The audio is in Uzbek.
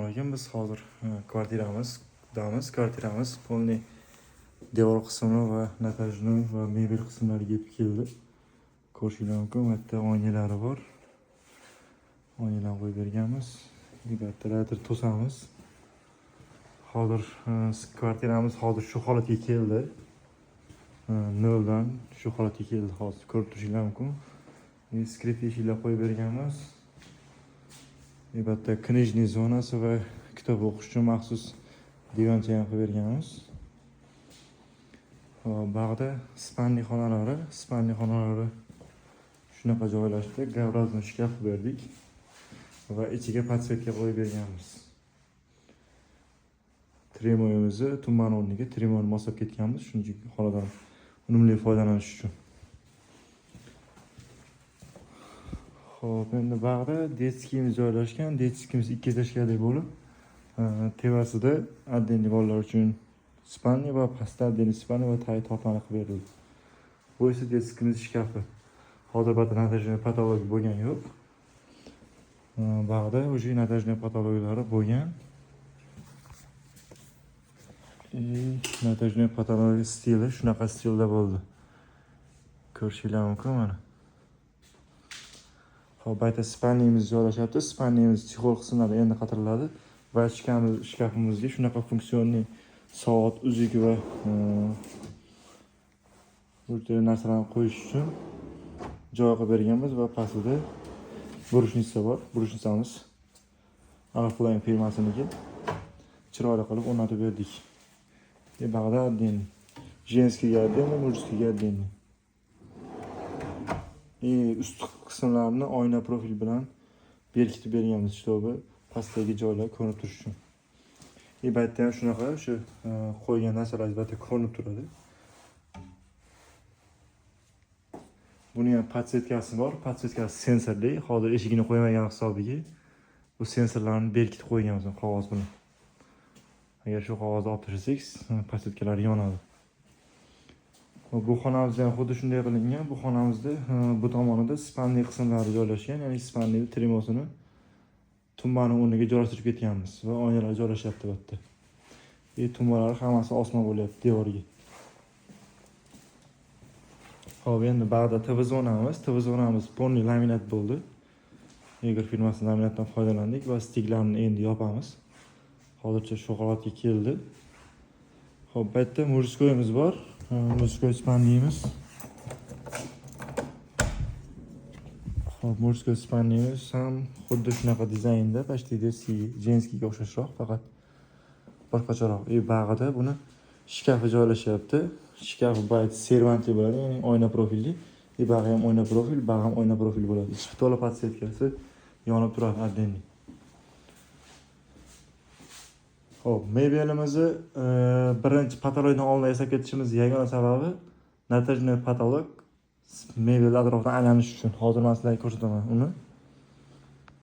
Assalomu alaykum. Biz hozir kvartiramizdamiz. Kvartiramiz полный devor qismi va натяжной va mebel qismlariga yetib keldi. Ko'rishinglar mumkin, bu yerda oynalari bor. Oynalarni qo'yib berganmiz. Bu yerda radiator to'samiz. Hozir kvartiramiz hozir shu holatga keldi. Noldan shu holatga keldi hozir, ko'rib turishinglar mumkin. Скрип eshiklar qo'yib berganmiz. Albatta, книжный zonasi va kitob o'qish uchun maxsus divancha ham qilib berganmiz. Hop, bag'da спальный xonalari shunaqa joylashdi. Г-образный shkaf qilib berdik va ichiga подсветка qo'yib berganmiz. Trimoyimizni tumbani o'rniga trimoyni moslab ketganmiz, shuning uchun xonadan unumli foydalanish uchun. Xo'p, endi bag'da детский imiz joylashgan. Детский imiz ikki этажка li bo'lib, tepasida отдельный bolalar uchun спальный va pastda отдельный спальный va tagi tortmani qilib berildi. Bu esa детский imiz shkafi. Hozir bu yerda натяжной потолок bo'lgan yo'q. Bag'da уже натяжной потолок lari bo'lgan. И натяжной потолок stili shunaqa stilda bo'ldi. Ko'rishinglar mumkin mana. Xo'p, bu yerda спальный miz joylashyapti. Спальный miz чехол qismlari endi qatiriladi va shkafimizga shunaqa функциональный soat, uzuk va bu narsalarni qo'yish uchun joy qilib berganmiz va pastida брусница bor. Брусница miz Oriflame firmasiniki. Chiroyli qilib o'rnatib berdik. И bag'da отдельный. Женский ga отдельный, мужской ga отдельный. И ust qismlarini oyna profil bilan berkitib berganmiz, чтобы pastdagi joylar ko'rinib turishi uchun. И bu yerda ham shunaqa o'sha qo'ygan narsalar albatta ko'rinib turadi. Buni ham подсветка si bor, подсветка si sensorli. Hozir eshigini qo'ymagan hisobiga bu sensorlarni berkitib qo'yganmiz qog'oz bilan. Agar shu qog'ozni olib tashlasak, подсветка lari yonadi. Hop, bu xonamizda ham xuddi shunday qilingan. Bu xonamizda bu tomonida спальный qismlari joylashgan, ya'ni спальный trimosini tumbani o'rniga joylashtirib ketganmiz va oynalar joylashyapti bu yerda. И tumbalari hammasi osma bo'lyapti devorga. Hop, endi bag'da TV zonamiz, TV zonamiz полный laminat bo'ldi. Egor firmasi laminatdan foydalandik va стык larni endi yopamiz. Hozircha shu holatga keldi. Hop, bu yerda мужской imiz bor. Мужской спальный miz. Hop, мужской спальный miz ham xuddi shunaqa dizaynda, почти детский, женский ga o'xshashroq, faqat boshqacharoq. И bag'ida buni shkafi joylashyapti. Shkafi bayt servantli bo'ladi, ya'ni oyna profilli. И bag'i ham oyna profil, bag'i ham oyna profil bo'ladi. Ichi to'la подсветка si yonib turadi отдельный. Xo'p, mebelimizni birinchi потолок dan oldin yasab ketishimiz yagona sababi натяжной потолок mebel atrofidan aylanish uchun. Hozir men sizlarga ko'rsataman uni.